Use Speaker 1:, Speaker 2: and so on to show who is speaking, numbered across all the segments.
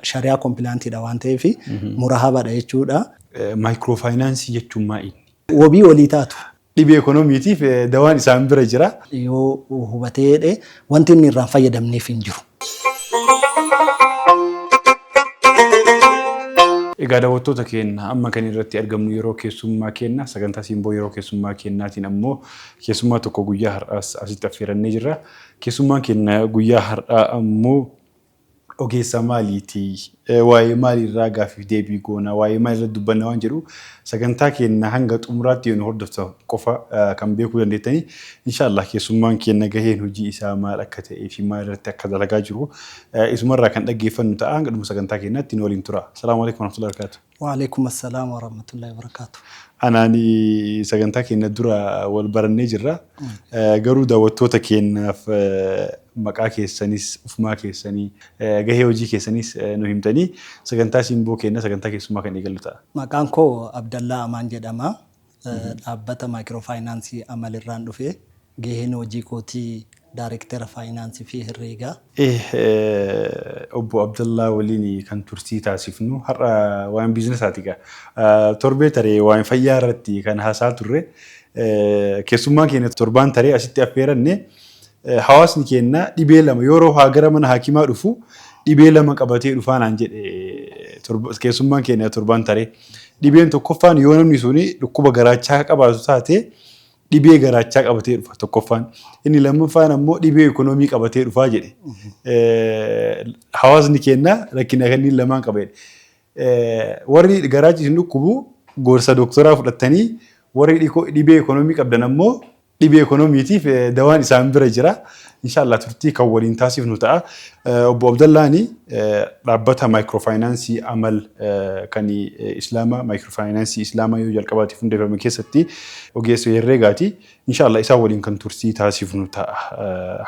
Speaker 1: Shari'aa compliantidha waan ta'eef murahabadha jechuudha.
Speaker 2: Maayikiroo faayinaansii jechuun maa inni?
Speaker 1: Wabii walii taatu.
Speaker 2: Dhibee ekonomiitiif dawaan isaan bira jira.
Speaker 1: Yoo hubatee jedhe wanti inni irraa hin fayyadamneef hin jiru.
Speaker 2: Egaa daawwattoota keenya amma kan irratti argamnu yeroo keessummaa keenya sagantaa simboo yeroo keessummaa keenyaatiin ammoo keessummaa tokko guyyaa har'aas asitti affeerannee jirra. Keessummaan keenya guyyaa har'aa ammoo ogeessa maaliiti? Waa'ee maaliirraa gaaffiif deebii goona? Waa'ee maalirra dubbanna waan jedhu sagantaa keenya hanga xumuraatti yoo nu hordoftan qofa kan beekuu dandeettanii. Inshaallah keessummaan keenya gaheen hojii isaa maal akka ta'ee fi maal irratti akka dalagaa jiru isumarraa kan dhaggeeffannu ta'a. Hanga dhuma sagantaa keenyaatti nu waliin tura. Salaamu alaikum warahmatullahi wabarakatuh.
Speaker 1: Wa'alaikum assalaam warahmatullahi wabarakatuh.
Speaker 2: Anaani sagantaa keenya dura wal barannee jirra. Garuu daawwattoota keenyaaf maqaa keessanis ufumaa keessanii gahee hojii keessanis nu himtanii sagantaa simboo keenya sagantaa keessummaa kan eegallu ta'a.
Speaker 1: Maqaan koo Abdallaa Amaan jedhama. Dhaabbata maayikiroo faayinaansii Amal irraan dhufe. Gaheen hojii kootii Daarektera Faayinaansii fi Herreegaa.
Speaker 2: Obbo Abdallaa waliin kan turtii taasifnu har'a waan biizinasaati egaa. Torbee taree waan fayyaa irratti kan haasaa turre keessummaan keenya torbaan taree asitti affeeranne hawaasni keenya dhibee lama yeroo haa gara mana hakimaa dhufu dhibee lama qabatee dhufaa naan jedhe keessummaan keenya torbaan taree. Dhibeen tokkoffaan yoo namni suni dhukkuba garaachaa qabaatu taate dhibee garaachaa qabatee dhufa tokkoffaan. Inni lammaffaan ammoo dhibee ikonoomii qabatee dhufaa jedhe. Hawaasni keenya rakkina kanneen lamaan qaba jedhe. Warri garaachi isin dhukkubu gorsa doktoraa fudhattanii warri dhibee ikonoomii qabdan ammoo dhibee ikonomiitiif dawaan isaan bira jira. Inshaallah turtii kan waliin taasifnu ta'a. Obbo Abdallaani dhaabbata maayikiroofaayinaansii Amal kan Islaamaa maayikiroofaayinaansii Islaamaa yoo jalqabaatiif hundeeffame keessatti ogeessa herreegaati. Inshaallah isaan waliin kan turtii taasifnu ta'a.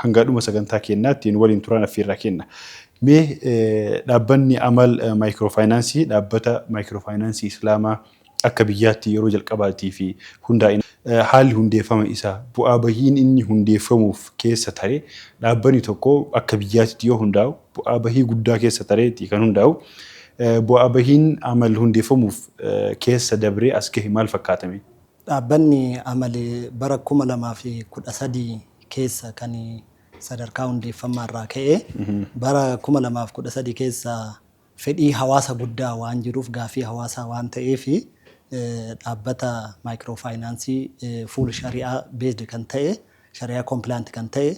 Speaker 2: Hanga dhuma sagantaa keenyaatti nu waliin turaan affeerraa kenna. Mee dhaabbanni Amal maayikiroofaayinaansii dhaabbata maayikiroofaayinaansii Islaamaa akka biyyaatti yeroo jalqabaatiif hundaa'e. Haalli hundeeffama isaa, bu'aa bahiin inni hundeeffamuuf keessa tare, dhaabbanni tokko akka biyyaatitti yoo hundaa'u bu'aa bahii guddaa keessa tareeti kan hundaa'u. Bu'aa bahiin Amal hundeeffamuuf keessa dabree as gahe maal fakkaatame?
Speaker 1: Dhaabbanni Amal bara 2013 keessa kan sadarkaa hundeeffammaa irraa ka'e. Bara 2013 keessa fedhii hawaasa guddaa waan jiruuf gaaffii hawaasaa waan ta'eef dhaabbata maayikiroo faayinaansii fuul shari'aa based kan ta'e shari'aa compliant kan ta'e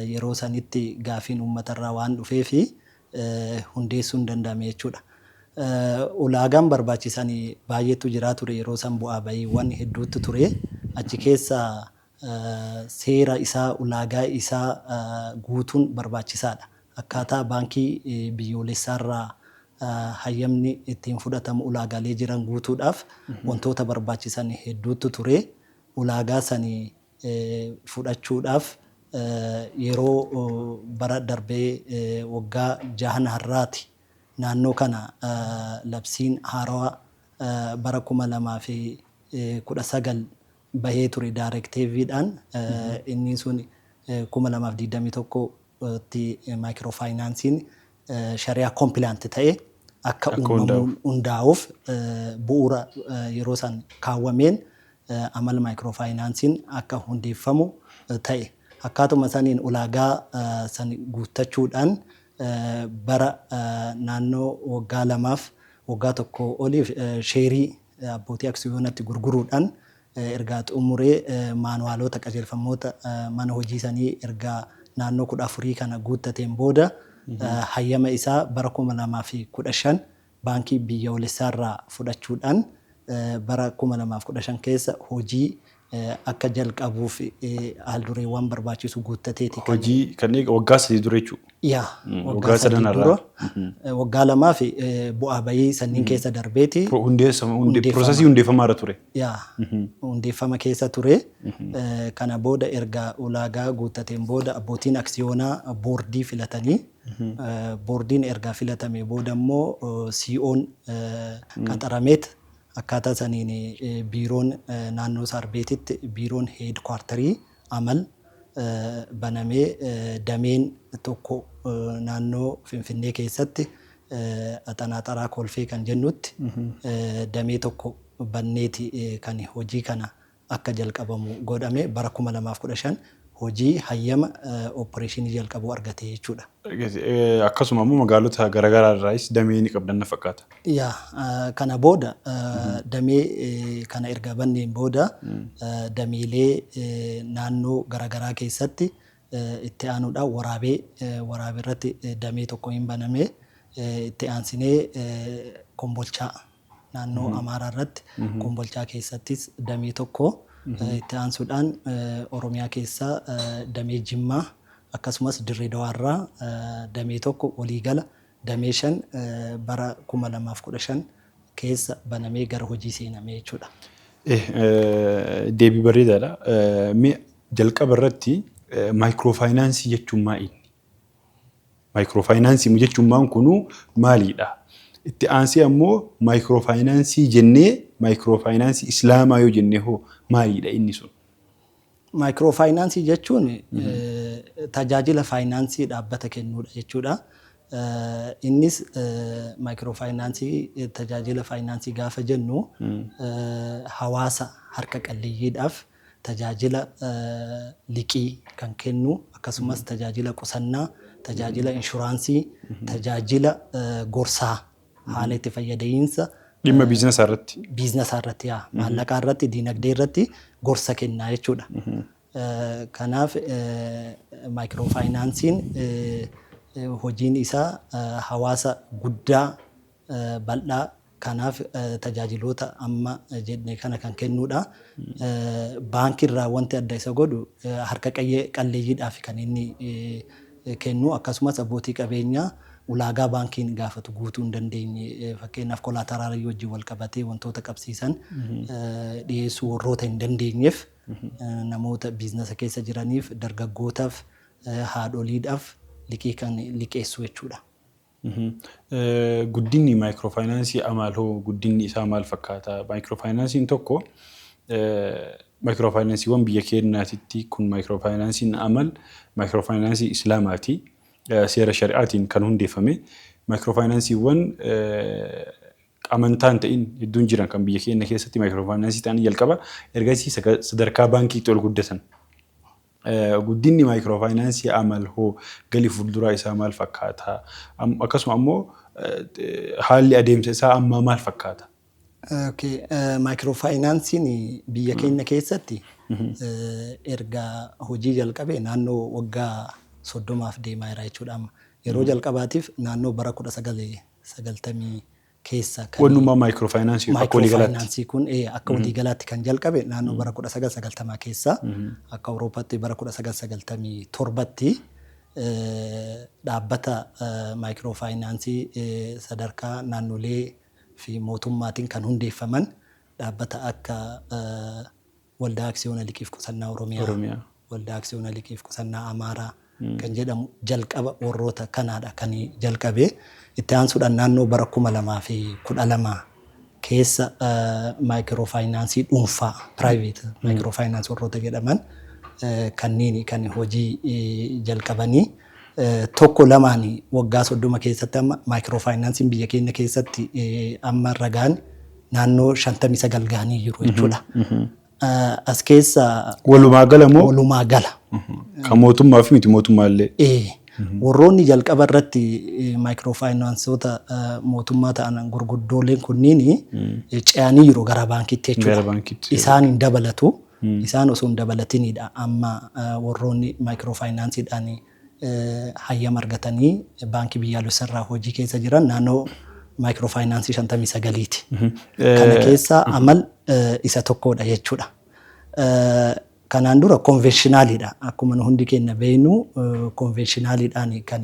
Speaker 1: yeroo sanitti gaaffiin uummatarraa waan dhufeef hundeessuun danda'ame jechuudha. Ulaagaan barbaachisan baay'eetu jiraa ture yeroo san bu'aa bahiiwwan hedduutu ture. Achi keessa seera isaa, ulaagaa isaa guutuun barbaachisaadha. Akkaataa baankii biyyoolessaarraa hayyamni ittiin fudhatamu ulaagaalee jiran guutuudhaaf wantoota barbaachisan hedduutu ture. Ulaagaa sani fudhachuudhaaf yeroo bara darbee waggaa jahan har'aati naannoo kana labsiin haarawaa bara 2019 bahee ture daarekteeviidhaan inni sun 2021 tti maayikiroo faayinaansiin shari'aa kompilaant ta'e akka uumamuun hundaa'uuf bu'uura yeroo san kaawwameen Amal maayikiroo faayinaansiin akka hundeeffamu ta'e. Akkaatuma saniin ulaagaa san guuttachuudhaan bara naannoo waggaa lamaaf waggaa tokko oliif sheerii abbootii aksiyoonatti gurguruudhaan ergaa xumuree maanuwaaloota qajeelfamoota mana hojii sanii ergaa naannoo 14 kana guuttateen booda hayyama isaa bara 2015 Baankii Biyyoolessaarraa fudhachuudhaan bara 2015 keessa hojii akka jalqabuuf haaldureewwan barbaachisu guuttateeti
Speaker 2: kan. Hojii kan eega waggaa 3 dura jechuudha.
Speaker 1: Yaa waggaa sadan har'aa. Dura waggaa lamaa fi bu'aa bahii sanniin keessa darbeeti.
Speaker 2: Piroosesii hundeeffamaa irra ture.
Speaker 1: Yaa hundeeffama keessa ture. Kana booda erga ulaagaa guuttateen booda abbootiin aksiyoonaa boordii filatanii Boordiin ergaa filatamee booda immoo COn qaxarameet akkaataa saniin biiroon naannoo Saarbeetitti biiroon heed kuwaartarii Amal banamee dameen tokko naannoo Finfinnee keessatti Axanaa Xaraa Kolfee kan jennutti damee tokko banneeti kan hojii kana akka jalqabamu godhame. Bara 2015 hojii hayyama opereeshinii jalqabuu argate jechuudha.
Speaker 2: Akkasuma immoo magaalota garaagaraa irraayis damee ni qabdan na fakkaata.
Speaker 1: Yaa, kana booda damee kana erga banneen booda dameelee naannoo garaagaraa keessatti itti aanuudhaan Waraabee irratti damee tokko hin baname. Itti aansinee Kombolchaa, naannoo Amaaraa irratti Kombolchaa keessattis damee tokko, itti aansuudhaan Oromiyaa keessaa damee Jimmaa, akkasumas Dirree Dawaarraa damee tokko, waliigala damee 5 bara 2015 keessa banamee gara hojii seename jechuudha.
Speaker 2: Deebii bareedaadha. Mee jalqaba irratti maayikiroofaayinaansii jechuun maal inni? Maayikiroofaayinaansii jechuun maan kunuu maalidha? Itti aansee ammoo maayikiroofaayinaansii jennee maayikiroofaayinaansii islaamaa yoo jennee hoo maalidha inni sun?
Speaker 1: Maayikiroofaayinaansii jechuun tajaajila faayinaansii dhaabbata kennuudha jechuudha. Innis maayikiroofaayinaansii, tajaajila faayinaansii gaafa jennu, hawaasa harka qalleeyyiidhaaf tajaajila liqii kan kennu, akkasumas tajaajila qusannaa, tajaajila inshuraansii, tajaajila gorsaa haala itti fayyada'iinsa
Speaker 2: Dhimma biizinasa irratti.
Speaker 1: Biizinasa irratti, yaa, maallaqaa irratti, diinagdee irratti gorsa kennaa jechuudha. Kanaaf maayikiroofaayinaansiin hojiin isaa hawaasa guddaa bal'aa kanaaf tajaajiloota amma jenne kana kan kennuudha. Baankiirraa wanti adda isa godhu harka qalleeyyiidhaaf kan inni kennu, akkasumas abbootii qabeenyaa ulaagaa baankiin gaafatu guutuu hin dandeenye, fakkeenyaaf collateralii wajjin wal qabatee wantoota qabsiisan dhiyeessuu warroota hin dandeenyeef, namoota biizinasa keessa jiraniif, dargaggootaaf, haadholiidhaaf liqii kan liqeessu jechuudha.
Speaker 2: Guddinni maayikiroofaayinaansii amaal hoo guddinni isaa maal fakkaata? Maayikiroofaayinaansiin tokko, maayikiroofaayinaansiiwwan biyya keenyaatitti kun maayikiroofaayinaansiin amal maayikiroofaayinaansii islaamaati. Seera shari'aatiin kan hundeeffame. Maayikiroofaayinaansiiwwan amantaa hin ta'in hedduun jiran kan biyya keenya keessatti maayikiroofaayinaansii ta'anii jalqaba ergasii sadarkaa baankiitti ol guddatan. Guddinni maayikiroofaayinaansii amal hoo galii fuulduraa isaa maal fakkaata? Akkasuma ammoo haalli adeemsa isaa ammaa maal fakkaata?
Speaker 1: Maayikiroofaayinaansiin biyya keenya keessatti erga hojii jalqabee naannoo waggaa 30f deemaa jira jechuudha amma. Yeroo jalqabaatiif naannoo bara 1990 keessa
Speaker 2: kan Wannummaa maayikiroofaayinaansii akka waliigalaatti.
Speaker 1: Maayikiroofaayinaansii kun akka waliigalaatti kan jalqabe naannoo bara 1990 keessa, akka Awurooppaatti bara 1997tti dhaabbata maayikiroofaayinaansii sadarkaa naannolee fi mootummaatiin kan hundeeffaman, dhaabbata akka Waldaa Aksiyoona Liqiif Qusannaa Oromiyaa, Waldaa Aksiyoona Liqiif Qusannaa Amaaraa kan jedhamu jalqaba warroota kanaadha kan jalqabe. Itti aansuudhaan naannoo bara 2012 keessa maayikiroofaayinaansii dhuunfaa, private microfinance warroota jedhaman kanneen kan hojii jalqabanii tokko lamaan waggaa 30 keessatti amma maayikiroofaayinaansiin biyya keenya keessatti amma ragaan naannoo 59 gahanii jiru jechuudha. As keessa
Speaker 2: Walumaa gala moo?
Speaker 1: Walumaa gala.
Speaker 2: Kan mootummaa fi miti mootummaa illee.
Speaker 1: Warroonni jalqaba irratti maayikiroofaayinaansoota mootummaa ta'an gurguddooleen kunniin ce'anii jiru gara baankiitti jechuudha.
Speaker 2: Gara baankiitti.
Speaker 1: Isaan hin dabalatu. Isaan osoo hin dabalatinidha amma warroonni maayikiroofaayinaansiidhaan hayyama argatanii baankii biyyaalessarraa hojii keessa jiran naannoo maayikiroofaayinaansii 59ti. Kana keessaa amal isa tokkodha jechuudha. Kanaan dura conventionaliidha. Akkuma nu hundi keenya beeknu conventionaliidhaan kan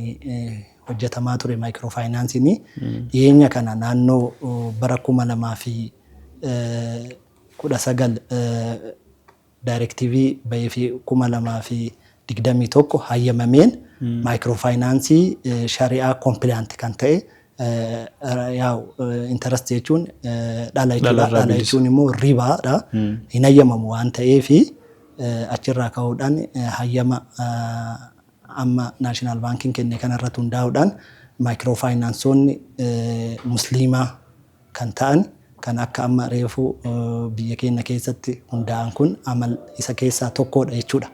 Speaker 1: hojjetamaa ture maayikiroofaayinaansiin. Dhiyeenya kana naannoo bara 2019 daayirektiivii bahee fi 2021 hayyamameen maayikiroofaayinaansii shari'aa compliant kan ta'e, yaa'u interest jechuun dhala jechuudha. Dhala jechuun immoo ribaadha. Hin hayyamamu waan ta'eefi achirraa ka'uudhaan hayyama amma national baankiin kenne kanarratti hundaa'uudhaan Maayikiroofaayinaansoonni musliimaa kan ta'an kan akka amma reefu biyya keenya keessatti hundaa'an kun Amal isa keessaa tokkodha jechuudha.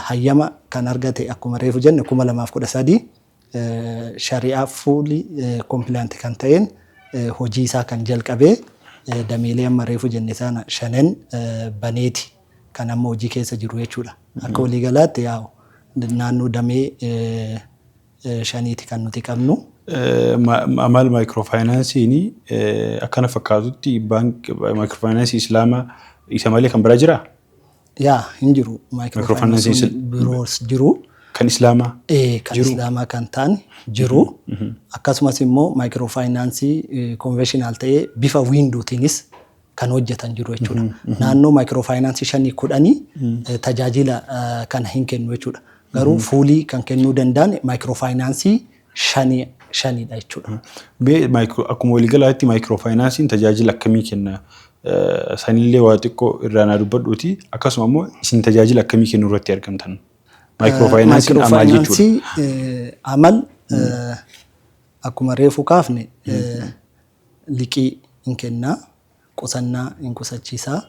Speaker 1: Hayyama kan argate akkuma reefu jenne 2013, shari'aa fully compliant kan ta'een hojii isaa kan jalqabee, dameelee amma reefu jenne sana shanan baneeti kan amma hojii keessa jiru jechuudha. Akka waliigalaatti yaa'u naannoo damee shaniiti kan nuti qabnu.
Speaker 2: Amal maayikiroofaayinaansiin akkana fakkaatutti maayikiroofaayinaansii islaamaa isa malee kan biraa jiraa?
Speaker 1: Yaa, hin jiru.
Speaker 2: Maayikiroofaayinaansiin
Speaker 1: biroos jiru.
Speaker 2: Kan islaamaa?
Speaker 1: Kan islaamaa kan ta'an jiru. Akkasumas immoo maayikiroofaayinaansii conventional ta'ee bifa wiinduutiinis kan hojjetan jiru jechuudha. Naannoo maayikiroofaayinaansii shanii kudhanii tajaajila kana hin kennu jechuudha. Garuu fully kan kennuu danda'an maayikiroofaayinaansii shanii shanidha jechuudha.
Speaker 2: Mee akkuma waliigalaatti maayikiroofaayinaansiin tajaajila akkamii kenna? Sanillee waa xiqqoo irraa naa dubbadhuuti. Akkasuma immoo isin tajaajila akkamii kennuu irratti argamtan? Maayikiroofaayinaansiin maal jechuudha?
Speaker 1: Maayikiroofaayinaansii Amal akkuma reefu kaafne liqii hin kennaa, qusannaa hin qusachiisaa,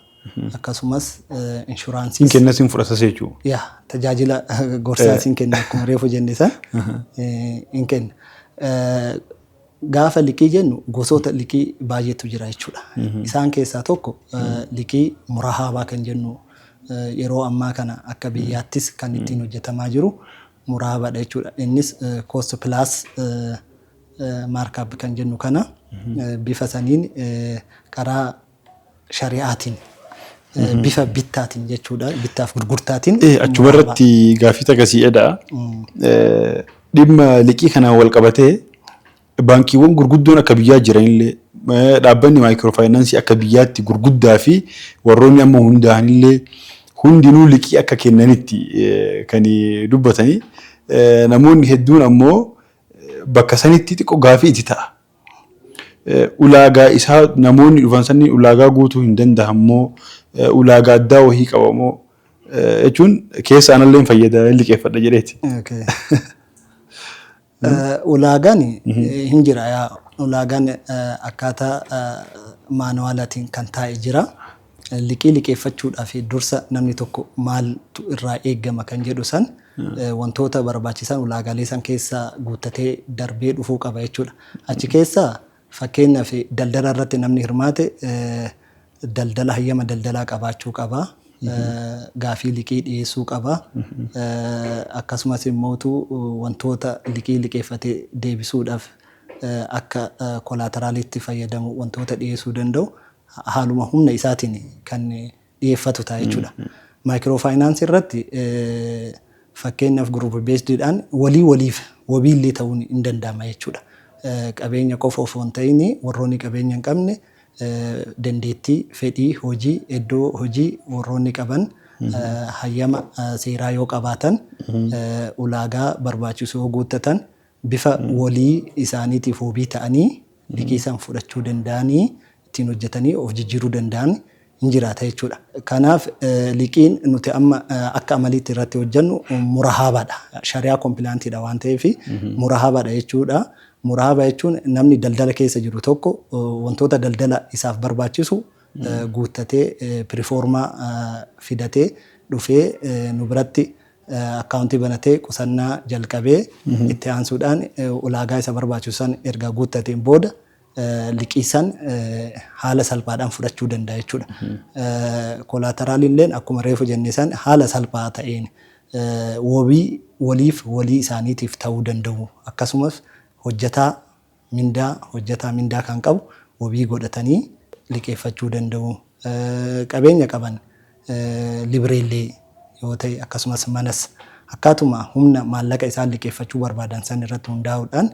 Speaker 1: akkasumas inshuraansii.
Speaker 2: Hin kennas, hin fudhatas jechuudha.
Speaker 1: Yaa, tajaajila gorsaas hin kenna, akkuma reefu jenne san hin kenna. Gaafa liqii jennu gosoota liqii baay'eetu jira jechuudha. Isaan keessaa tokko liqii murahaabaa kan jennu, yeroo ammaa kana akka biyyaattis kan ittiin hojjetamaa jiru murahaabaadha jechuudha. Innis cost plus markup kan jennu kana bifa saniin karaa shari'aatiin, bifa bittaatiin jechuudha. Bittaaf gurgurtaatiin.
Speaker 2: Achuma irratti gaaffii takasii edha. Dhimma liqii kanaan wal qabatee baankiiwwan gurguddoon akka biyyaa jiranillee, dhaabbanni maayikiroofaayinaansii akka biyyaatti gurguddaa fi warroonni amma hundaa'anillee hundinuu liqii akka kennanitti kan dubbatanii, namoonni hedduun ammoo bakka sanitti xiqqoo gaafii itti ta'a. Ulaagaa isaa namoonni dhufan sanii ulaagaa guutuu hin danda'ammoo, ulaagaa addaa wahii qabamoo jechuun keessa anallee hin fayyada, liqeeffadha jedheeti.
Speaker 1: Ulaagaan hin jira yaa, ulaagaan akkaataa maanuwaalaatiin kan taa'e jira. Liqii liqeeffachuudhaaf dursa namni tokko maaltu irraa eegama kan jedhu san, wantoota barbaachisan ulaagaalee san keessa guuttatee darbee dhufuu qaba jechuudha. Achi keessaa fakkeenyaaf daldala irratti namni hirmaate daldala hayyama daldalaa qabaachuu qaba. Gaafii liqii dhiyeessuu qaba. Akkasumas immootu wantoota liqii liqeeffatee deebisuudhaaf akka collateraliitti fayyadamu wantoota dhiyeessuu danda'u haaluma humna isaatiin kan dhiyeeffatu ta'a jechuudha. Maayikiroofaayinaansii irratti fakkeenyaaf group basediidhaan walii waliif wabii illee ta'uun hin danda'ama jechuudha. Qabeenya qofa osoo hin ta'in warroonni qabeenya hin qabne dandeettii, fedhii hojii, iddoo hojii warroonni qaban, hayyama seeraa yoo qabaatan, ulaagaa barbaachisu yoo guuttatan, bifa walii isaaniitiif wabii ta'anii liqii san fudhachuu danda'anii ittiin hojjetanii of jijjiiruu danda'an hin jiraata jechuudha. Kanaaf liqiin nuti amma akka Amaliitti irratti hojjennu murahaabaadha. Shari'aa compliantiidha waan ta'eef murahaabaadha jechuudha. Murahaaba jechuun namni daldala keessa jiru tokko wantoota daldala isaaf barbaachisu guuttatee, proforma fidatee dhufee, nu biratti akkaawuntii banatee, qusannaa jalqabee, itti aansuudhaan ulaagaa isa barbaachisu san erga guuttateen booda liqii san haala salphaadhaan fudhachuu danda'a jechuudha. Collateralilleen akkuma reefu jenne san haala salphaa ta'een wabii waliif walii isaaniitiif ta'uu danda'u. Akkasumas hojjetaa mindaa, hojjetaa mindaa kan qabu wabii godhatanii liqeeffachuu danda'u. Qabeenya qaban libireellee yoo ta'e, akkasumas manas, akkaatuma humna maallaqa isaan liqeeffachuu barbaadan san irratti hundaa'uudhaan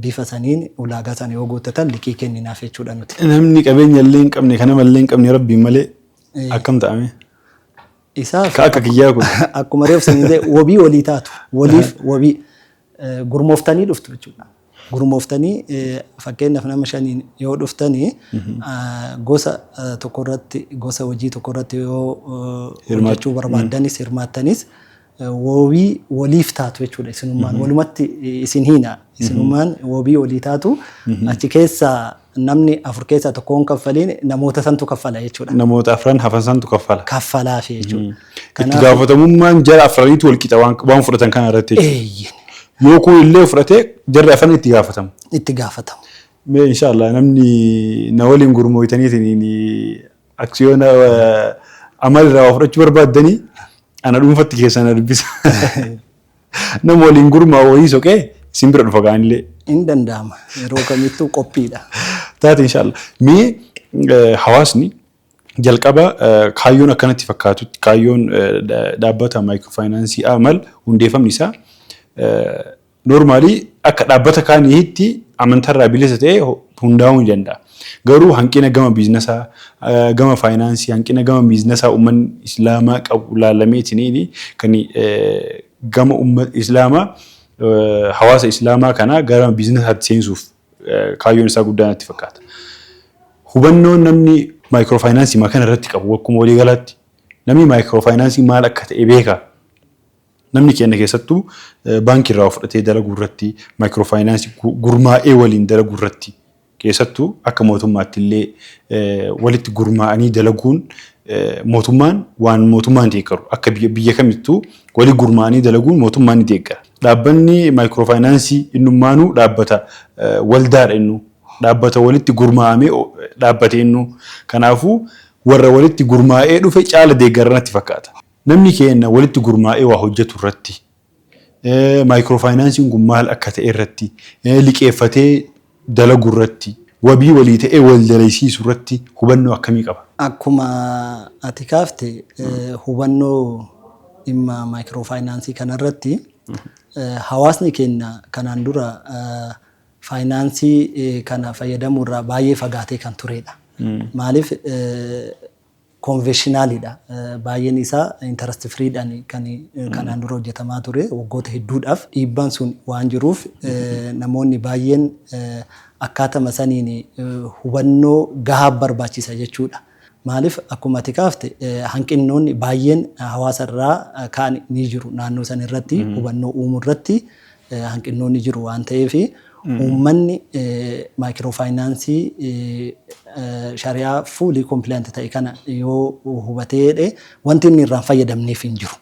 Speaker 1: bifa saniin ulaagaa sana yoo guuttatan liqii kenninaaf jechuudha nuti.
Speaker 2: Namni qabeenya illee hin qabne, kan nama illee hin qabne, rabbiin malee akkam ta'ame?
Speaker 1: Isaaf
Speaker 2: Ka akka kiyyaa kun.
Speaker 1: Akkuma reefu sanii ta'e, wabii walii taatu, waliif wabii gurmooftanii dhuftu jechuudha. Gurmooftanii fakkeenyaaf nama shaniin yoo dhuftanii, gosa tokko irratti, gosa hojii tokko irratti yoo hojjechuu barbaaddanis hirmaattanis Woobii waliif taatu jechuudha isinummaan. Walumatti isin hiina. Isinummaan woobii walii taatu achi keessa namni afur keessaa tokkoon kaffaliin namoota santu kaffala jechuudha.
Speaker 2: Namoota afran hafan santu kaffala.
Speaker 1: Kaffalaafi jechuudha.
Speaker 2: Itti gaafatamummaan jara afraniitu wal qixa waan fudhatan kana irratti jechuudha.
Speaker 1: Eeyyin.
Speaker 2: Yoo kun illee fudhate jarri afran itti gaafatamu.
Speaker 1: Itti gaafatamu.
Speaker 2: Mee inshallah namni na waliin gurmooytaniitiin aksiyoona Amal irraa waa fudhachuu barbaaddanii ana dhuunfatti keessaa na dubbisa. Nama waliin gurmaa'u wayii soqee isin bira dhufa kaanillee.
Speaker 1: Hin danda'ama. Yeroo kamittuu qophiidha.
Speaker 2: Taate inshallah. Mee hawaasni jalqaba kaayyoon akkanatti fakkaatutti kaayyoon dhaabbata maayikiroofaayinaansii Amal hundeeffamni isaa Normally akka dhaabbata kaaniitti amantarraa bilisa ta'ee hundaa'uu ni danda'a. Garuu hanqina gama biiznasaa, gama faayinaansii, hanqina gama biiznasaa uummanni Islaamaa qabu laalameetiniini kan gama uummata Islaamaa hawaasa Islaamaa kana gara biiznasaatti seensuuf kaayyoon isaa guddaa natti fakkaata. Hubannoon namni maayikiroofaayinaansii kana irratti qabu akkuma waliigalaatti namni maayikiroofaayinaansii maal akka ta'e beeka. Namni keenya keessattuu baankii irraa fudhatee dalaguu irratti maayikiroofaayinaansii gurmaa'ee waliin dalaguu irratti keessattuu akka mootummaatti illee walitti gurmaa'anii dalaguun mootummaan waan mootummaan deeggaru akka biyya kamittuu wali gurmaa'anii dalaguun mootummaan ni deeggara. Dhaabbanni maayikiroofaayinaansii innummaanuu dhaabbata waldaadha innuu dhaabbata walitti gurmaa'amee dhaabbate innuu kanaafuu warra walitti gurmaa'ee dhufe caala deeggara natti fakkaata. Namni keenna walitti gurmaa'ee waa hojjatu irratti, maayikiroofaayinaansiin kun maal akka ta'e irratti, liqeeffatee dalagu irratti, wabii walii ta'ee wal dalaysiisu irratti hubannoo akkamii qaba?
Speaker 1: Akkuma ati kaafte hubannoo dhimma maayikiroofaayinaansii kanarratti hawaasni keenya kanaan dura faayinaansii kana fayyadamuurraa baay'ee fagaatee kan turedha. Maaliif konveshinaaliidha. Baay'een isaa interest free dhaan kan kanaan dura hojjetamaa ture waggoota hedduudhaaf dhiibbaan sun waan jiruuf namoonni baay'een akkaatama saniin hubannoo gahaa barbaachisa jechuudha. Maaliif akkuma ati kaafte hanqinnoonni baay'een hawaasa irraa ka'an ni jiru naannoo san irratti hubannoo uumuu irratti hanqinnoonni jiru waan ta'eef uummanni maayikiroo faayinaansii shari'aa fuulii compliant ta'e kana yoo hubatee jedhe wanti inni irraan fayyadamneef hin jiru.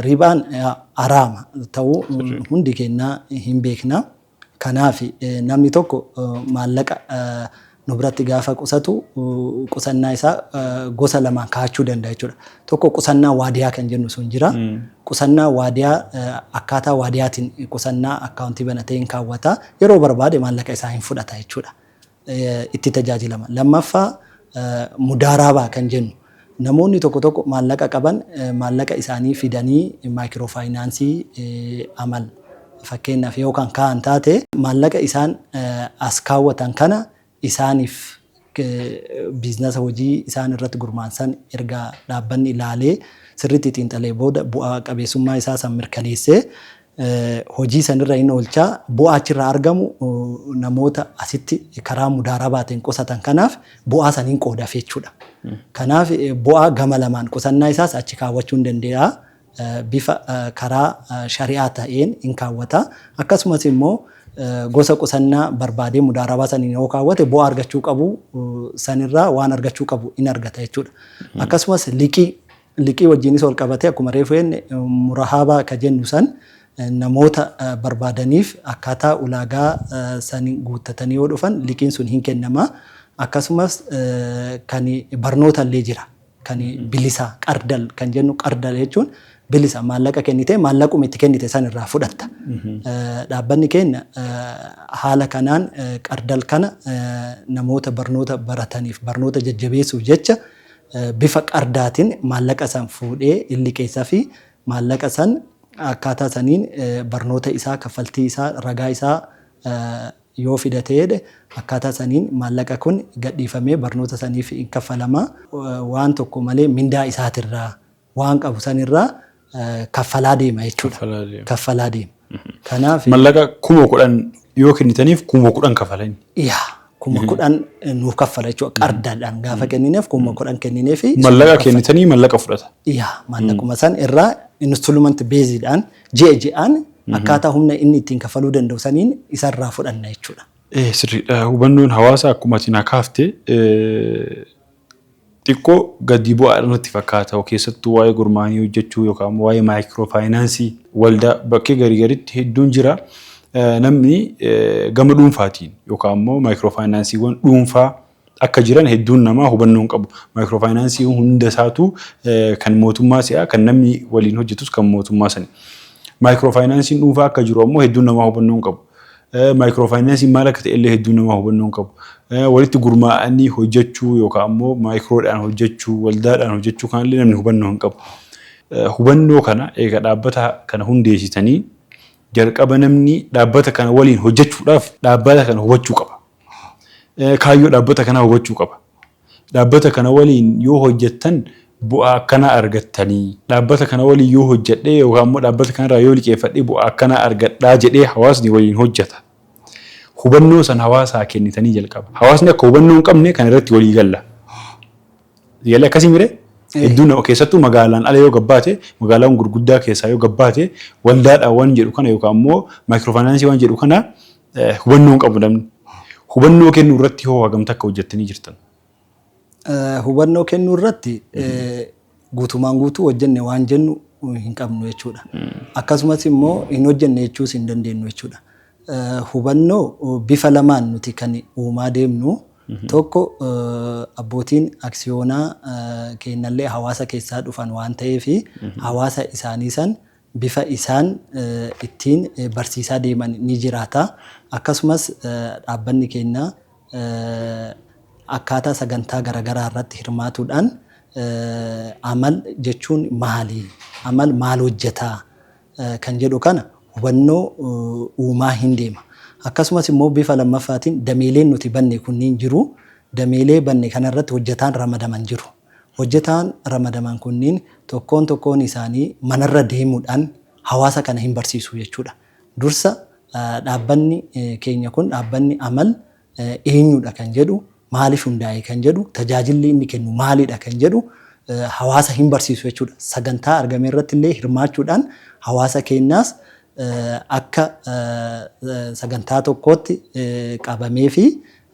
Speaker 1: Ribaan haraama ta'uu hundi keenyaa hin beekna. Kanaaf namni tokko maallaqa nu biratti gaafa qusatu qusannaa isaa gosa lamaan kaa'achuu danda'a jechuudha. Tokko qusannaa waadiyaa kan jennu sun jira. Qusannaa waadiyaa akkaataa waadiyaatiin qusannaa akkaawuntii banatee hin kaawwata. Yeroo barbaade maallaqa isaa hin fudhata jechuudha. Itti tajaajilama. Lammaffaa mudaaraabaa kan jennu namoonni tokko tokko maallaqa qaban maallaqa isaanii fidanii maayikiroo faayinaansii Amal fakkeenyaaf yoo kan kaa'an taate maallaqa isaan as kaawwatan kana isaaniif biiznasa hojii isaan irratti gurmaa'an san erga dhaabbanni ilaalee sirriitti xiinxalee booda bu'aa qabeessummaa isaa san mirkaneessee hojii sanirra hin oolcha bu'aa achirraa argamu namoota asitti karaa mudaarabaatiin qusatan kanaaf bu'aa saniin qoodaaf jechuudha. Kanaaf bu'aa gama lamaan qusannaa isaas achi kaawwachuu hin danda'a. Bifa karaa shari'aa ta'een hin kaawwata. Akkasumas immoo gosa qusannaa barbaadee mudaarabaa saniin yoo kaawwate bu'aa argachuu qabu sanirraa waan argachuu qabu in argata jechuudha. Akkasumas liqii Liqii wajjiinis wal qabatee akkuma reefu jenne murahaabaa ka jennu san namoota barbaadaniif akkaataa ulaagaa san guuttatanii yoo dhufan liqiin sun hin kennama. Akkasumas kan barnoota illee jira. Kan bilisaa qardal kan jennu qardal jechuun bilisa maallaqa kennitee maallaquma itti kennite san irraa fudhatta. Dhaabbanni keenya haala kanaan qardal kana namoota barnoota barataniif barnoota jajjabeessuuf jecha bifa qardaatiin maallaqa san fuudhee in liqeessafi maallaqa san akkaataa saniin barnoota isaa kaffaltii isaa ragaa isaa yoo fidatee jedhe akkaataa saniin maallaqa kun gadhiifamee barnoota saniif in kaffalama waan tokko malee mindaa isaatirraa waan qabu sanirraa kaffalaa deema jechuudha.
Speaker 2: Kaffalaa deema.
Speaker 1: Kaffalaa deema. Kanaaf
Speaker 2: Mallaqa 10,000 yoo kennitaniif 10,000 kafala inni.
Speaker 1: Yaa 10,000 nuuf kaffala jechuudha. Qardaadhaan gaafa kennineef 10,000 kennineef.
Speaker 2: Mallaqa kennitanii mallaqa fudhata.
Speaker 1: Yaa, maallaquma san irraa installment baseiidhaan ji'a ji'aan akkaataa humna inni ittiin kaffaluu danda'u saniin isarraa fudhanna jechuudha.
Speaker 2: Sirriidha. Hubannoon hawaasaa akkuma ati naa kaafte xiqqoo gadi bu'aadha natti fakkaata. Keessattuu waa'ee gurmaa'anii hojjechuu yookaan waa'ee micro finance waldaa bakkee garii garitti hedduun jira. Namni gama dhuunfaatiin yookaan immoo micro financeiiwwan dhuunfaa akka jiran hedduun namaa hubannoo hin qabu. Micro finance hunda isaatu kan mootummaa si'a, kan namni waliin hojjetus kan mootummaa sani. Micro financeiin dhuunfaa akka jiru ammoo hedduun namaa hubannoo hin qabu. Micro financeiin maal akka ta'e illee hedduun namaa hubannoo hin qabu. Walitti gurmaa'anii hojjechuu yookaan ammoo microdhaan hojjechuu, waldaadhaan hojjechuu kanallee namni hubannoo hin qabu. Hubannoo kana egaa dhaabbata kana hundeessitanii, jalqaba namni dhaabbata kana waliin hojjechuudhaaf dhaabbata kana hubachuu qaba. Kaayyoo dhaabbata kanaa hubachuu qaba. Dhaabbata kana waliin yoo hojjettan bu'aa akkanaa argattanii, dhaabbata kana waliin yoo hojjedhee yookaan immoo dhaabbata kanarraa yoo liqeeffadhee bu'aa akkanaa argadhaa jedhee hawaasni waliin hojjeta. Hubannoo san hawaasaa kennitanii jalqaba. Hawaasni akka hubannoo hin qabne kan irratti walii galla. Yaali akkasii miree? Hedduun nama keessattuu magaalaan ala yoo gabbaate, magaalaan gurguddaa keessaa yoo gabbaate, waldaadhaan waan jedhu kana yookaan immoo micro finance waan jedhu kana hubannoo hin qabu namni. Hubannoo kennuu irratti hoo hagamta akka hojjettanii jirtan?
Speaker 1: Hubannoo kennuu irratti guutumaan guutuu hojjenne waan jennu hin qabnu jechuudha. Akkasumas immoo hin hojjenne jechuus hin dandeenyu jechuudha. Hubannoo bifa lamaan nuti kan uumaa deemnu. Tokko, abbootiin aksiyoonaa keenyallee hawaasa keessaa dhufan waan ta'eef, hawaasa isaanii san bifa isaan ittiin barsiisaa deeman ni jiraata. Akkasumas dhaabbanni keenya akkaataa sagantaa garaagaraa irratti hirmaatuudhaan Amal jechuun maali? Amal maal hojjetaa? Kan jedhu kana hubannoo uumaa hin deema. Akkasumas immoo bifa lammaffaatiin dameeleen nuti banne kunniin jiru. Dameelee banne kanarratti hojjetaan ramadaman jiru. Hojjetaan ramadaman kunniin tokkoon tokkoon isaanii manarra deemuudhaan hawaasa kana hin barsiisu jechuudha. Dursa dhaabbanni keenya kun, dhaabbanni Amal eenyudha kan jedhu, maaliif hundaa'e kan jedhu, tajaajilli inni kennu maalidha kan jedhu hawaasa hin barsiisu jechuudha. Sagantaa argame irratti illee hirmaachuudhaan hawaasa keenyaas akka sagantaa tokkootti qabamee fi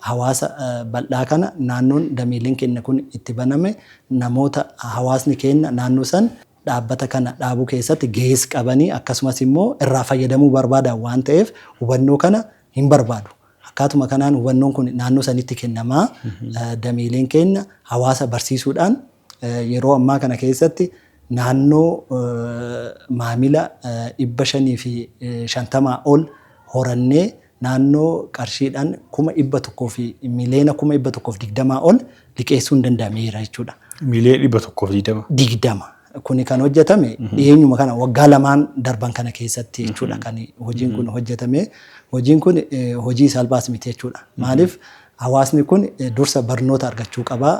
Speaker 1: hawaasa bal'aa kana naannoon dameeleen keenya kun itti baname namoota hawaasni keenya naannoo san dhaabbata kana dhaabuu keessatti gahees qabanii akkasumas immoo irraa fayyadamuu barbaadan waan ta'eef hubannoo kana hin barbaadu. Akkaatuma kanaan hubannoon kun naannoo sanitti kennamaa, dameeleen keenya hawaasa barsiisuudhaan yeroo ammaa kana keessatti naannoo maamila 550 ol horannee naannoo qarshiidhaan 100,000 fi miliyoona 120,000 ol liqeessuun danda'ameera jechuudha.
Speaker 2: Miliyoona 120.
Speaker 1: 20. Kuni kan hojjetame dhiyeenyuma kana, waggaa 2n darban kana keessatti jechuudha kan hojiin kun hojjetame. Hojiin kun hojii salphaas miti jechuudha. Maaliif, hawaasni kun dursa barnoota argachuu qaba.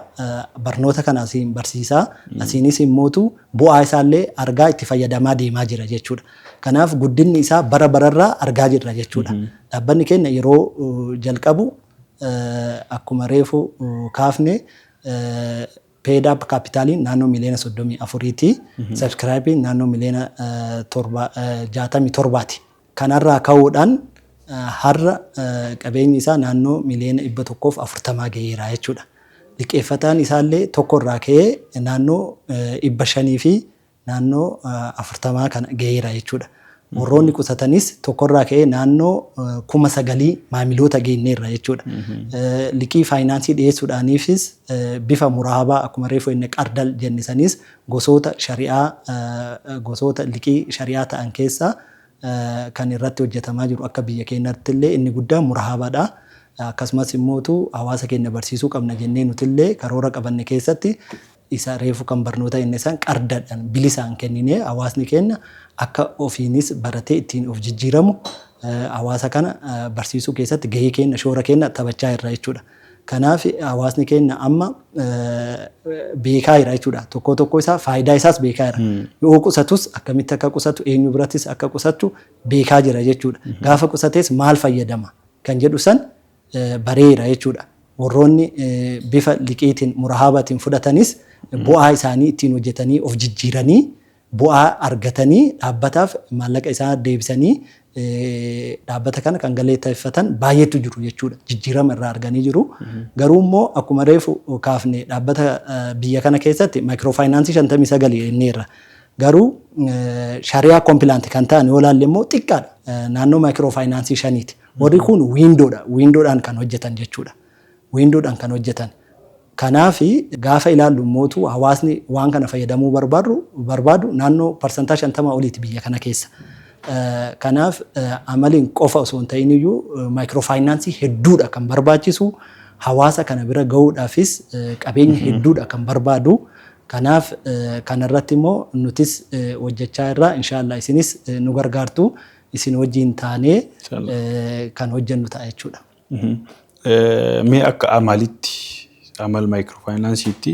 Speaker 1: Barnoota kana asiin barsiisaa, asiinis immootu bu'aa isaallee argaa itti fayyadamaa deemaa jira jechuudha. Kanaaf guddinni isaa bara bararraa argaa jirra jechuudha. Dhaabbanni keenya yeroo jalqabu akkuma reefu kaafne paid up capitaliin naannoo miliyoona 34ti. Subscribeiin naannoo miliyoona 67ti. Kanarraa ka'uudhaan har'a qabeenyi isaa naannoo miliyoona 140 gaheera jechuudha. Liqeeffataan isaallee tokkorraa ka'ee naannoo 500 fi naannoo 40 kana gaheera jechuudha. Warroonni qusatanis tokkorraa ka'ee naannoo 9,000 maamiloota geenyeerra jechuudha. Liqii faayinaansii dhiyeessuudhaaniifis bifa muraabaa akkuma reefu inni qardal jenne sanis gosoota shari'aa, gosoota liqii shari'aa ta'an keessaa kan irratti hojjetamaa jiru akka biyya keenyatti illee inni guddaan muraabaadha. Akkasumas immootu hawaasa keenya barsiisuu qabna jennee nutillee karoora qabanne keessatti isa reefu kan barnoota inni san qardaadhaan bilisaan kenninee hawaasni keenya akka ofiinis baratee ittiin of jijjiiramu hawaasa kana barsiisuu keessatti gahee keenya, shoora keenya taphachaa jirra jechuudha. Kanaaf hawaasni keenya amma beekaa jira jechuudha. Tokko tokko isaa faayidaa isaas beekaa jira. Yoo qusatus akkamitti akka qusatu, eenyu birattis akka qusatu beekaa jira jechuudha. Gaafa qusates maal fayyadama kan jedhu san bareera jechuudha. Warroonni bifa liqiitiin muraahabaatiin fudhatanis bu'aa isaanii ittiin hojjetanii of jijjiiranii bu'aa argatanii dhaabbataaf maallaqa isaa deebisanii dhaabbata kana kan galateeffatan baay'eetu jiru jechuudha. Jijjiirama irraa arganii jiru. Garuu immoo akkuma reefu kaafne, dhaabbata biyya kana keessatti maayikiroofaayinaansii 59 jenneerra. Garuu shariyaa compliant kan ta'an yoo ilaalle immoo xiqqaadha. Naannoo maayikiroofaayinaansii 5ti. Warri kun wiindoodha. Wiindoodhaan kan hojjetan jechuudha. Wiindoodhaan kan hojjetan. Kanaaf gaafa ilaallu mootu hawaasni waan kana fayyadamuu barbaadu naannoo 50% oliiti biyya kana keessa. Kanaaf Amaliin qofa osoo hin ta'in iyyuu maayikiroofaayinaansii hedduudha kan barbaachisu. Hawaasa kana bira gahuudhaafis qabeenya hedduudha kan barbaadu. Kanaaf kanarratti immoo nutis hojjechaa irraa, inshaallah isinis nu gargaartu, isin wajjin taanee kan hojjennu ta'a jechuudha.
Speaker 2: Mee akka Amalitti, Amal maayikiroofaayinaansiitti,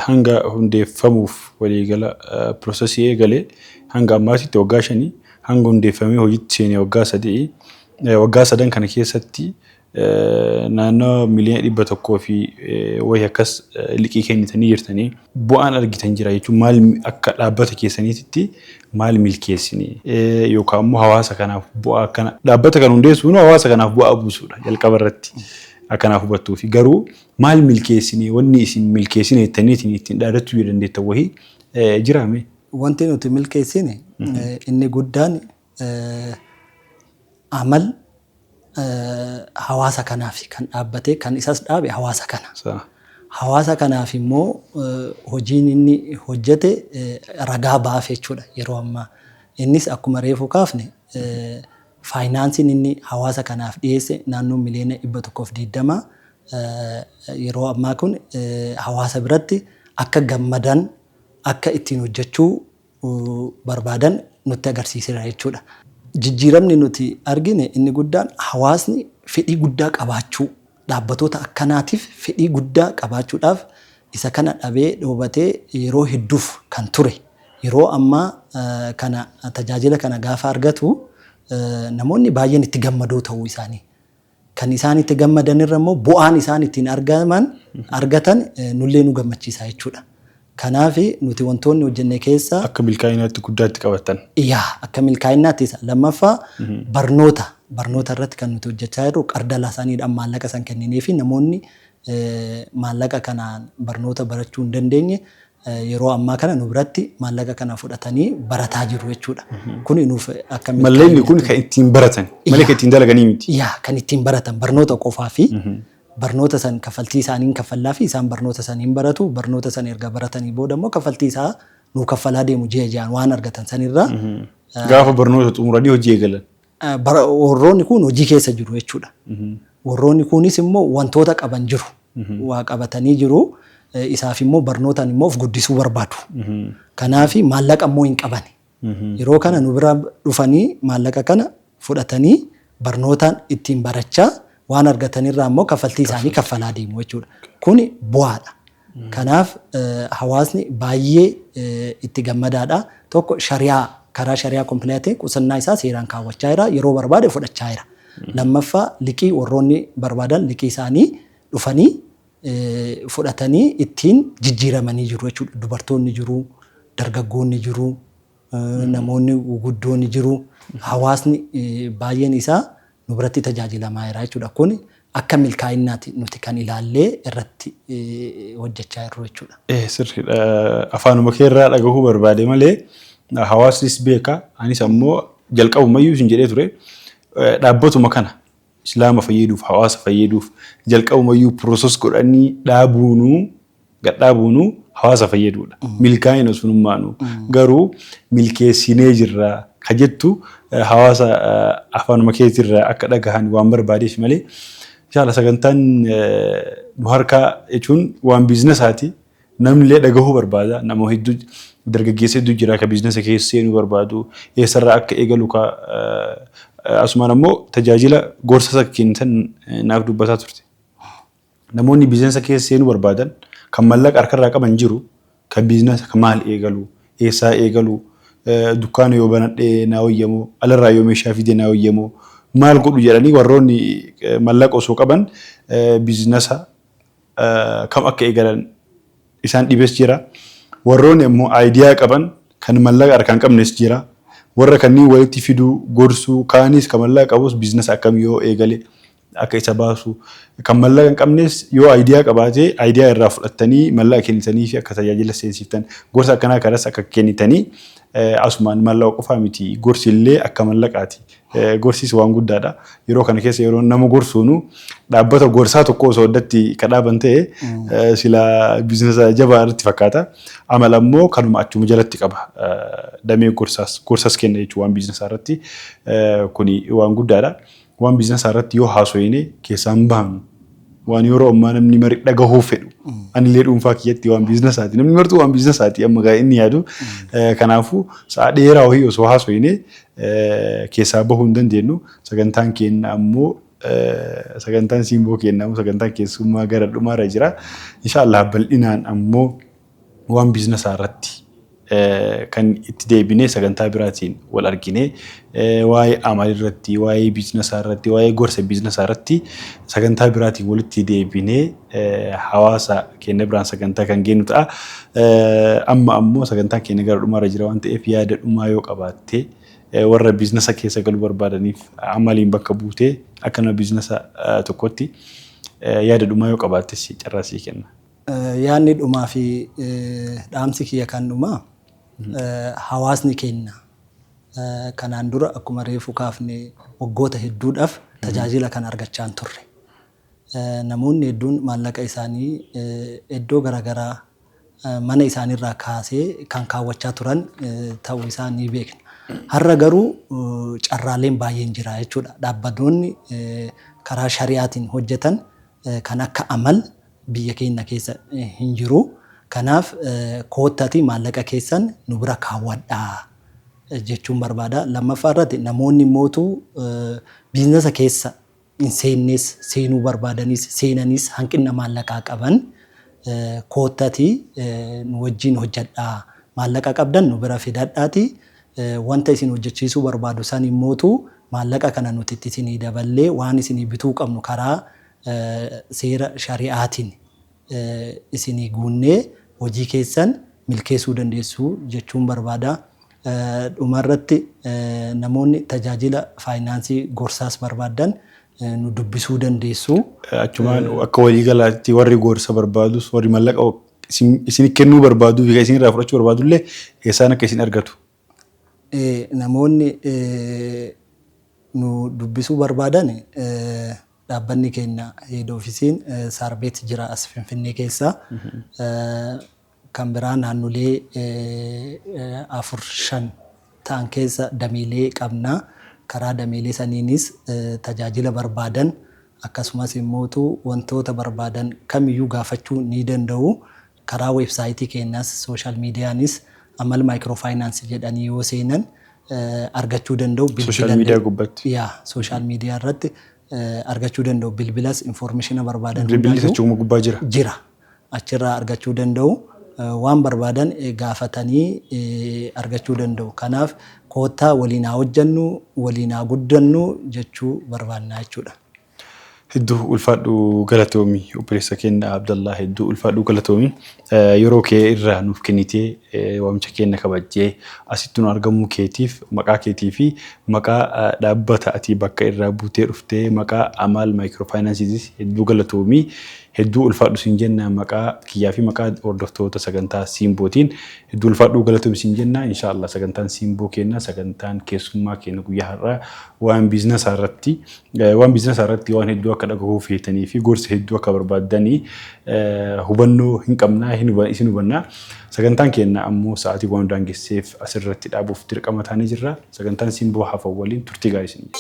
Speaker 2: hanga hundeeffamuuf waliigala processii eegalee hanga ammaatitti waggaa 5, hanga hundeeffamee hojiitti seenee waggaa 3, waggaa sadan kana keessatti naannoo 100,000,000 fi wayii akkas liqii kennitanii jirtanii, bu'aan argitan jira jechuun maal? Akka dhaabbata keessaniititti maal milkeessine, yookaan immoo hawaasa kanaaf bu'aa akkana, dhaabbata kan hundeessuun hawaasa kanaaf bu'aa buusuudha jalqaba irratti akkanaaf hubattuu fi, garuu maal milkeessine, wanni isin milkeessine jettaniitiin ittiin dhaadachuu dandeettan wahii jiraame?
Speaker 1: Wanti nuti milkeessine inni guddaan Amal hawaasa kanaaf kan dhaabbate, kan isas dhaabe hawaasa kana. Hawaasa kanaaf immoo hojiin inni hojjete ragaa baaf jechuudha yeroo ammaa. Innis akkuma reefu kaafne, faayinaansiin inni hawaasa kanaaf dhiyeesse naannoo 120,000,000 yeroo ammaa kun hawaasa biratti akka gammadan, akka ittiin hojjechuu barbaadan nutti agarsiiseera jechuudha. Jijjiiramni nuti argine inni guddaan hawaasni fedhii guddaa qabaachuu, dhaabbatoota akkanaatiif fedhii guddaa qabaachuudhaaf, isa kana dhabee dhoobatee yeroo hedduuf kan ture yeroo ammaa kana tajaajila kana gaafa argatu namoonni baay'een itti gammadoo ta'uu isaanii. Kan isaan itti gammadan irra immoo bu'aan isaan ittiin argatan nullee nu gammachiisa jechuudha. Kanaaf nuti wantoonni hojjenne keessaa
Speaker 2: Akka milkaa'inaatti guddaatti qabatan.
Speaker 1: Yaa, akka milkaa'inaatti isa. Lammaffaa, barnoota irratti kan nuti hojjechaa jirru, qardala isaaniidhaan maallaqa san kenninee fi namoonni maallaqa kanaan barnoota barachuu hin dandeenye yeroo ammaa kana nu biratti maallaqa kana fudhatanii barataa jiru jechuudha. Kuni nuuf akka
Speaker 2: Mallaqni kun kan ittiin baratan malee kan ittiin dalaganii miti.
Speaker 1: Yaa, kan ittiin baratan barnoota qofaa fi barnoota san kaffaltii isaaniin kaffallaa fi isaan barnoota saniin baratu. Barnoota san erga baratanii booda immoo kaffaltii isaa nuu kaffalaa deemu ji'a ji'aan waan argatan sanirraa.
Speaker 2: Gaafa barnoota xumuranii hojii eegalan.
Speaker 1: Warroonni kun hojii keessa jiru jechuudha. Warroonni kunis immoo wantoota qaban jiru. Waa qabatanii jiru. Isaaf immoo barnootaan immoo of guddisuu barbaadu. Kanaaf maallaqa immoo hin qaban. Yeroo kana nu bira dhufanii maallaqa kana fudhatanii barnootaan ittiin barachaa, waan argatanirraa immoo kaffaltii isaanii kaffalaa deemu jechuudha. Kuni bu'aadha. Kanaaf hawaasni baay'ee itti gammadaadha. Tokko, shari'aa karaa shari'aa compliant qusannaa isaa seeraan kaawwachaa jira. Yeroo barbaade fudhachaa jira. Lammaffaa, liqii warroonni barbaadan liqii isaanii dhufanii fudhatanii ittiin jijjiiramanii jiru jechuudha. Dubartoonni jiru, dargaggoonni jiru, namoonni guguddoonni jiru. Hawaasni baay'een isaa nu biratti tajaajilamaa jira jechuudha. Kun akka milkaa'inaatti nuti kan ilaallee irratti hojjechaa jirru jechuudha.
Speaker 2: Sirriidha. Afaanuma keerraa dhagahuu barbaade malee hawaasnis beeka. Anis ammoo jalqabumayyuu isin jedhee ture. Dhaabbatuma kana Islaama fayyaduuf, hawaasa fayyaduuf jalqabumayyuu process godhanii dhaabuunuu, gadhaabuunuu hawaasa fayyaduudha. Milkaa'ina sunummaanuu. Garuu milkeessinee jirra ka jettu hawaasa afaanuma keetirraa akka dhagahan waan barbaadeef malee, inshaalla sagantaan nu harkaa jechuun waan businessaati. Namni illee dhagahuu barbaada. Nama hedduu, dargaggeessa hedduu jira ka businessa keessa seenuu barbaadu. Eessarraa akka eegalu ka asumaan ammoo tajaajila gorsa akka kennitan naaf dubbataa turte. Namoonni businessa keessa seenuu barbaadan, kan mallaqa harkarraa qaban jiru, kan businessa kan maal eegalu, eessaa eegalu, dukkaana yoo banadhee naa wayyamoo, alarraa yoo meeshaa fide naa wayyamoo, Maal godhu jedhanii warroonni mallaqa osoo qaban biizinasa kam akka eegalan isaan dhibes jira. Warroonni ammoo idea qaban kan mallaqa harkaan qabnes jira. Warra kanneen walitti fiduu, gorsuu, kaanis kan mallaqa qabus biizinasa akkamii yoo eegale akka isa baasu, kan mallaqa hin qabnes yoo idea qabaate idea irraa fudhattanii mallaqa kennitanii fi akka tajaajila seensiftan, gorsa akkanaa kanas akka kennitanii, asumaan mallaqa qofaa miti, gorsi illee akka mallaqaati. Gorsis waan guddaadha. Yeroo kana keessa yeroo nama gorsuunu dhaabbata gorsaa tokko osoo addatti kadhaaban ta'e sila biizinasa jabaa irratti fakkaata. Amala immoo kanuma achuma jalatti qaba. Damee gorsaas gorsas kenna jechuudha waan biizinasaa irratti. Kuni waan guddaadha. Waan biizinasaa irratti yoo haasofne keessaan bahanu. Waan yeroo ammaa namni mari dhagahuu fedhu. Anillee dhuunfaa kiyyatti waan biizinasaati. Namni martuu waan biizinasaati amma gaa inni yaadu. Kanaafuu sa'a dheeraa wayii osoo haasofne keessaa bahuu hin dandeenyu. Sagantaan keenya ammoo, sagantaan Simboo keenya ammoo, sagantaan keessummaa gara dhumaarra jira. Inshaallah bal'inaan ammoo waan biizinasaa irratti kan itti deebinee sagantaa biraatiin wal argine, waa'ee amal irratti, waa'ee biizinasaa irratti, waa'ee gorsa biizinasaa irratti sagantaa biraatiin walitti deebinee hawaasa keenya biraan sagantaa kan geenyu ta'a. Amma ammoo sagantaan keenya gara dhumaarra jira waan ta'eef, yaada dhumaa yoo qabaatte, warra biizinasa keessa galuu barbaadaniif amaliin bakka buutee akka nama biizinasa tokkotti yaada dhumaa yoo qabaatte carraa sii kenna.
Speaker 1: Yaadni dhumaa fi dhaamsi kiyya kan dhumaa, hawaasni keenya kanaan dura akkuma reefu kaafne waggoota hedduudhaaf tajaajila kan argachaa hin turre. Namoonni hedduun maallaqa isaanii iddoo garaagaraa mana isaaniirraa kaasee kan kaawwachaa turan ta'uu isaa ni beekna. Har'a garuu carraaleen baay'een jira jechuudha. Dhaabbatoonni karaa shari'aatiin hojjetan kan akka Amal biyya keenya keessa hin jiru. Kanaaf koottati maallaqa keessan nu bira kaawwadhaa jechuun barbaada. Lammaffaa irratti namoonni mootu biizinasa keessa hin seennes, seenuu barbaadanis, seenanis hanqina maallaqaa qaban, koottati nu wajjin hojjedhaa. Maallaqa qabdan nu bira fidadhaati, wanta isin hojjechiisuu barbaadu san immootu maallaqa kana nuti itti isinii daballee waan isinii bituu qabnu karaa seera shari'aatiin isinii guunnee hojii keessan milkeessuu dandeessu jechuun barbaada. Dhumarratti namoonni tajaajila faayinaansii gorsaas barbaadan nu dubbisuu dandeessu.
Speaker 2: Achumaan akka waliigalaatti warri gorsa barbaadus, warri mallaqa isin kennuu barbaaduu fi isin irraa fudhachuu barbaadullee eessaan akka isin argatu?
Speaker 1: Namoonni nu dubbisuu barbaadan, dhaabbanni keenya head officeiin Saarbeet jira as Finfinnee keessa. Kan biraa naannolee afur shan ta'an keessa dameelee qabna. Karaa dameelee saniinis tajaajila barbaadan akkasumas immootu wantoota barbaadan kamiyyuu gaafachuu ni danda'u. Karaa weebsaayitii keenyas, social mediaanis Amal Microfinance jedhanii yoo seenan argachuu danda'u.
Speaker 2: Social media gubbaatti.
Speaker 1: Yaa, social media irratti argachuu danda'u. Bilbilas, informationa barbaadan
Speaker 2: Bilbilli achuma gubbaa jira.
Speaker 1: Jira. Achirraa argachuu danda'u. Waan barbaadan gaafatanii argachuu danda'u. Kanaaf koottaa waliin haa hojjennu, waliin haa guddannu jechuu barbaannaa jechuudha.
Speaker 2: Hedduu ulfaadhu, galatoomi, obboleessa keenya Abdallaa, hedduu ulfaadhu, galatoomi. Yeroo kee irraa nuuf kennitee, waamicha keenya kabajjee asitti nu argamuu keetiif, maqaa keetii fi maqaa dhaabbata ati bakka irraa buutee dhuftee, maqaa Amal Microfinancetis hedduu galatoomi. Hedduu ulfaadhu siin jenna. Maqaa kiyyaa fi maqaa hordoftoota sagantaa Simbootiin hedduu ulfaadhu, galatoomi siin jenna. Inshaallah sagantaan Simboo keenya, sagantaan keessummaa keenya guyyaa har'aa waan biizinasaa irratti waan hedduu akka dhagahuu feetanii fi gorsa hedduu akka barbaaddanii hubannoo hin qabnaa, isin hubannaa. Sagantaan keenya ammoo sa'aatii waan daangesseef asirratti dhaabuuf dirqama taanee jirra. Sagantaan Simboo hafan waliin turtii gaarii isin.